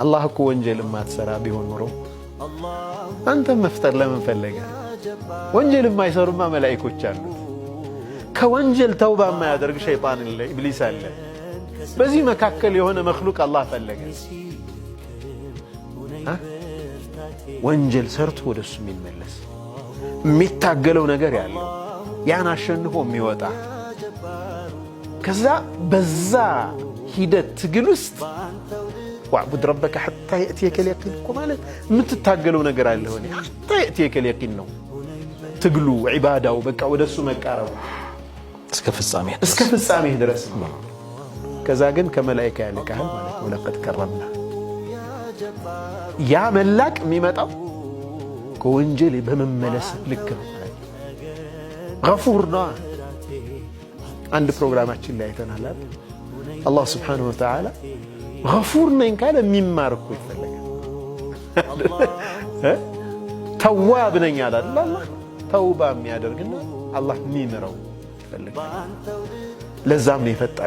አላህ እኮ ወንጀል የማትሰራ ቢሆን ኖሮ አንተን መፍጠር ለምን ፈለገ? ወንጀል የማይሰሩማ መላኢኮች አሉት። ከወንጀል ተውባ የማያደርግ ሸይጣን አለ፣ ኢብሊስ አለ። በዚህ መካከል የሆነ መክሉቅ አላህ ፈለገ። ወንጀል ሰርቶ ወደሱ የሚመለስ፣ የሚታገለው ነገር ያለው፣ ያን አሸንፎ የሚወጣ፣ ከዛ በዛ ሂደት ትግል ውስጥ واعبد ربك حتى يأتيك اليقين እኮ ማለት የምትታገለው ነገር አለ ሆነ حتى يأتيك اليقين ነው ትግሉ፣ ዒባዳው፣ በቃ ወደሱ መቃረቡ። እስከ ፍጻሜ። እስከ ፍጻሜህ ድረስ ነው። ከዛ ግን ከመላኢካ ያልቃል ማለት ነው። لقد كرمنا ያ መላቅ የሚመጣው ከወንጀል በመመለስ ልክ ነው። ገፉር ነው። አንድ ፕሮግራማችን ላይ አይተናል። አላህ سبحانه وتعالى ገፉር ነኝ ካለ የሚማር እኮ ይፈለጋል። ተዋብ ነኝ አለ አላህ። ተውባ የሚያደርግና አላህ የሚምረው ይፈልጋል። ለዛም ነው የፈጠረን።